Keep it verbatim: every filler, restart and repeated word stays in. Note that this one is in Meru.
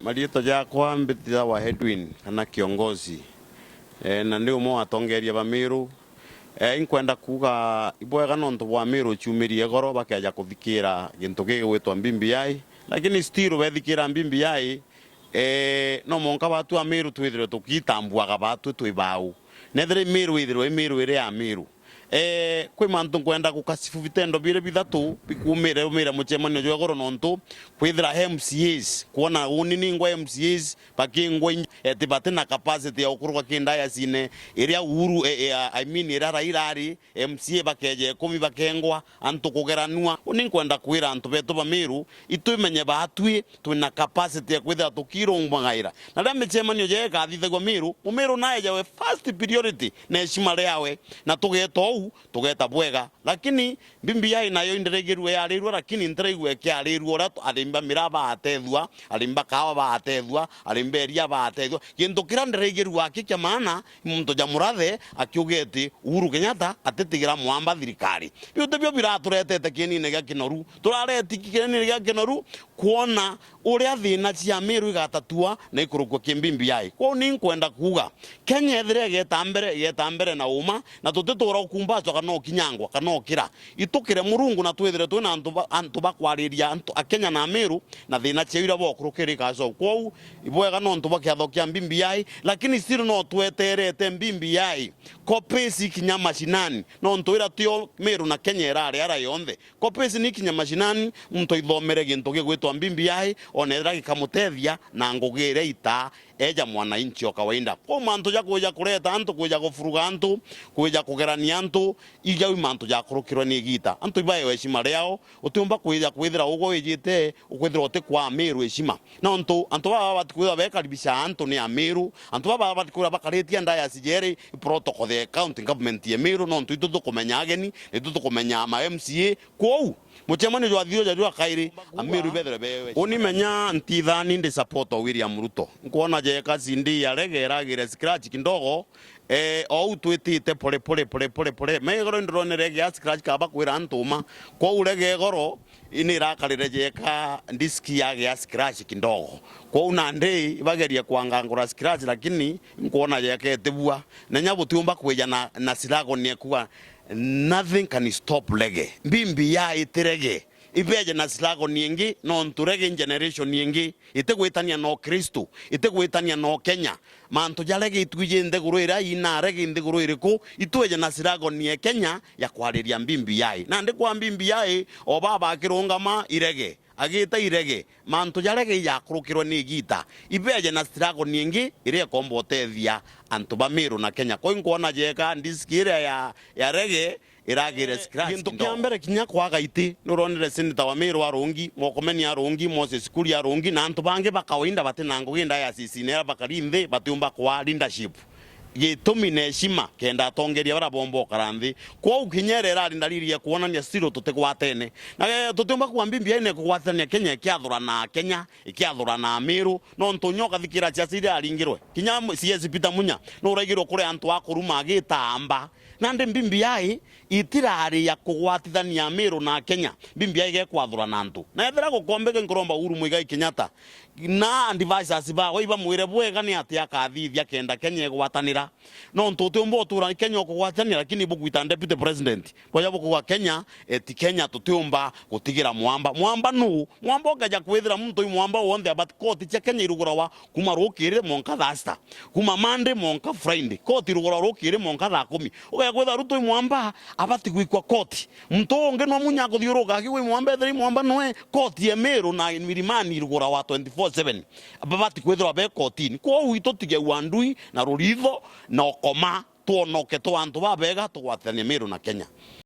Mariitwa jakwa mbitithawa Edwin kana Kiongozi. E, na ndi umwe wa atongeria ba Miru. E, inkwenda kuuga ibwega nontu bwa Miru ciumirie igoro bakeja kuthikira gintu gigwitwa B B I, lakini still bethikira B B I, e, no mwanka batu a Miru twithirwe tukitambuaga batwi twi bau. Nethira i Miru ithirwe i Miru iria ya Miru. E, kwi mantu nkwenda gukasifu bitendo biri bithatu bikumire umire mucemanio jwa igoro nontu kwithira M C As kwona uni ningwa M C As bakingwa inj-, eti bati na capacity ya gukuruka ki diocese-ine iria Uhuru, e, e, I mean, iria Raila ari M C A, bakeja ikumi bakengwa, antu kugeranua. Uni nkwenda kwira antu betu ba Miru, itwimenye batwi twina capacity ya kwithira tukirungmagaira. Na riria micemanio jega ikathithagua Miru, Mumiru naejawe first priority na heshima riawe, na tugeta uu, tugeta bwega. Lakini B B I nayo indiregirue yarirua, lakini ntiraigua ikiarirua uria tu-, arimi ba miraa baatethua, arimi ba kaawa baatethua, arimi ba iria baatethua. Gintu kiria ndiraigirua aki kia maana, muntu ja Murathe akiuga eti Uhuru Kenyatta atitigira mwamba thirikari. Biu tibio biraturetete kienine gia Kinoru. Turareti kienine gia Kinoru kwona uria thina cia Miru igatatua na ikurukua ki B B I. Kwou ni nkwenda kuuga, Kenya ethira igeta mbere, igeta mbere na uma, na tutitura ukumbacwa kana ukinyangwa kana ukira. Itukire Murungu na twithire twina antu ba, antu ba kwariria antu, Akenya na Amiru, na thina ciao iria bokurukira ikacoka. Kwou, ibwega nontu bwa kiatho kia B B I, lakini still no tweterete B B I. Copies ikinya mashinani, nontu ira tio Miru na Kenya irari ara yonthe. Copies ni ikinya mashinani, muntu aithomere gintu gigwitwa B B I, ona ethira gikamutethia na ngugi iria itaa eja mwananchi o kawaida. Kwou mantu ja kwija kureta antu, kwija kufuruga antu, kwija kugerania antu, ijau i mantu jakurukirwe ni igita. Antu ibaewe heshima riao, utiumba kwija kwithira ugwe wijite, ukwithirwa utikwa Amiru heshima. Nontu antu baba babati kwithirwa bekaribisha antu ni Amiru, antu baba babati kwithirwa bakaritie diocese jeri, protocol ya county government ya Miru, nontu itu tukumenya ageni, itu tukumenya ma M C A. Kwou, mucemanio jwathirwe jari jwa kairi, Amiru ibethirwe bewe. Uni menya ntithani ndi support o William Ruto. Nkwona jeka C D ya Rege iragire scratch kidogo, eh, ou twitite pole pole, pole pole, pole. Me igoro ndironere gia scratch kaba kwira antu uma. Kwou Rege igoro, ini irakarire jeka disk ya gia scratch kidogo. Kwou nandi ibageria kwangangura scratch, lakini nkwona jeka itibua. Nenya butiumba kwija na, na slogan ya kuga, "Nothing can stop Rege." B B I iti Rege. Ibeje na slogan ingi, nontu Rege generation ingi, itigwitania na Ukristo, itigwitania na Ukenya. Mantu ja Rege itwiji nthiguru iria ina Rege nthiguru iriku, itwije na slogan ya Kenya ya kwariria B B I. Nandi kwa B B I, o baba akirungama i Rege, agita i Rege, mantu ja Rege ijakurukirwe ni igita. Ibeje na slogan ingi iria ikomba utethia antu ba Miru na Kenya. Kwou nkwona jeka disk iria ya, ya Rege iragire scratch kidogo. Gintu kia mbere kinya kwaga iti, nuronire Senator wa Miru arungi, Murkomen arungi, Moses Kuria arungi, na antu bangi ba kawaida bati na ngugi diocese-ine iria bakari nthi batiumba kwa leadership. Gitumi na heshima kenda atongeria baria bomba ukara nthi. Kwou kinya iria irari ndariri ya kwonania still tutigwatene. Na, eh, tutiumba kuga B B I ni kugwatithania Kenya ikiathurana Kenya, ikiathurana Amiru, nontu nyo ukathikira ciaca iria aringirwe. Kinya C S Peter Munya, nuraigirwe kuri antu a kuruma agitaamba. Nandi B B I itirari ya kugwatithania Amiru na Kenya, B B I igekwathurana antu. Na ethira gukombeke nkuromba Uhuru Muigai Kenyatta na advisors bawe ibamwire bwega ni atia akathithia kenda Kenya igwatanira. Nontu utiumba utura Kenya ukugwatania, lakini bugwita deputy president. Boja bukuga Kenya, eti Kenya tutiumba gutigira mwamba. Mwamba nu? Mwamba ukeja kwithira muntu i mwamba wonthe, but koti cia Kenya iruguragwa kuma rukiri mwanka thaa sita. Kuma Monday mwanka Friday. Koti iruguragwa rukiri mwanka thaa kumi. Ukeja kwithira Ruto i mwamba, abati gwikwa koti. Muntu ungi no Munya akuthiuruka akiuga i mwamba, ethira i mwamba noe, koti ya Miru na Milimani iruguragwa twenty-four seven. Babati kwithirwa be kotini. Kwou itutige uandui na ruritho na ukoma, twonoke twa antu babega, tugwatithanie Miru na Kenya.